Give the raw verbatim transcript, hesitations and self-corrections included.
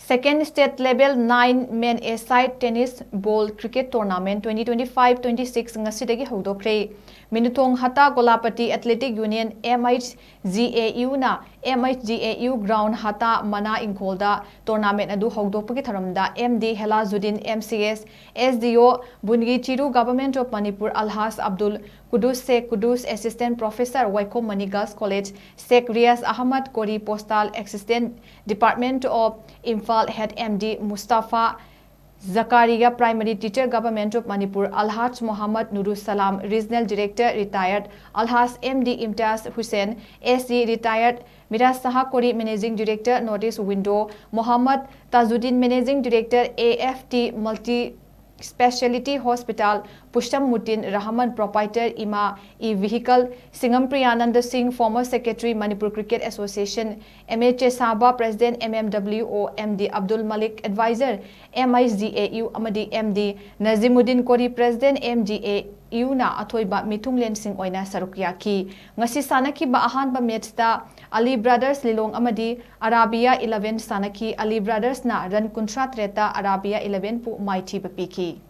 Second State Level nine Men A-side Tennis Ball Cricket Tournament twenty twenty-five twenty-six ꯉꯁꯤꯗꯒꯤ ꯍꯧꯗꯣꯛꯈ꯭ꯔꯦ꯫ ꯃꯤꯅꯨꯊꯣꯡ ꯍꯇꯥ ꯒꯣꯂꯥꯄꯇꯤ Athletic Union, M H G A U ꯅ M H G A U Ground, ꯍꯇꯥ ꯃꯅꯥ ꯏꯪꯈꯣꯜꯗ tournament ꯑꯗꯨ ꯍꯧꯗꯣꯛꯄꯒꯤ ꯊꯧꯔꯝꯗ M D ꯍꯦꯂꯥꯖꯨꯗꯤꯟ, M C S, S D O ꯕꯨꯟꯒꯤ Chiru, Government of Manipur, Alhaj Abdul Qudus, Sheikh Qudus, Assistant Professor, Waikhom Mani Girls College, Sheikh Riaz Ahmad, Kori Postal, Assistant, Department of Imphal, Head M D Mustafa Zakaria, Primary Teacher, Government of Manipur, Alhaj Mohammad Nurus Salam, Regional Director, Retired, Alhaj M D Imtiaz Hussain, S C, Retired, Miraj Saha Kori, Managing Director, Notice Window, Mohammad Tajuddin, Managing Director, A F T Multi Speciality Hospital, Pushtam Mutin Rahman, Proprietor, Ima E Vehicle, Singam Priyananda Singh, Former Secretary, Manipur Cricket Association, M A Chesaba, President, M M W O, M D Abdul Malik, Advisor, M H G A U, ꯑꯃꯗꯤ M D Nazimuddin Kori, President, M G A U ꯅ ꯑꯊꯣꯏꯕ ꯃꯤꯊꯨꯡꯂꯦꯟꯁꯤꯡ ꯑꯣꯏꯅ ꯁꯔꯨꯛ ꯌꯥꯈꯤ꯫ ꯉꯁꯤ ꯁꯥꯟꯅꯈꯤꯕ ꯑꯍꯥꯟꯕ match ꯇ Ali Brothers Lilong ꯑꯃꯗꯤ Arabia Eleven ꯁꯥꯟꯅꯈꯤ꯫ Ali Brothers ꯅ run ꯀꯨꯟꯊ꯭ꯔꯥ ꯇꯔꯦꯠꯇ Arabia Eleven ꯄꯨ ꯃꯥꯏꯊꯤꯕ ꯄꯤꯈꯤ꯫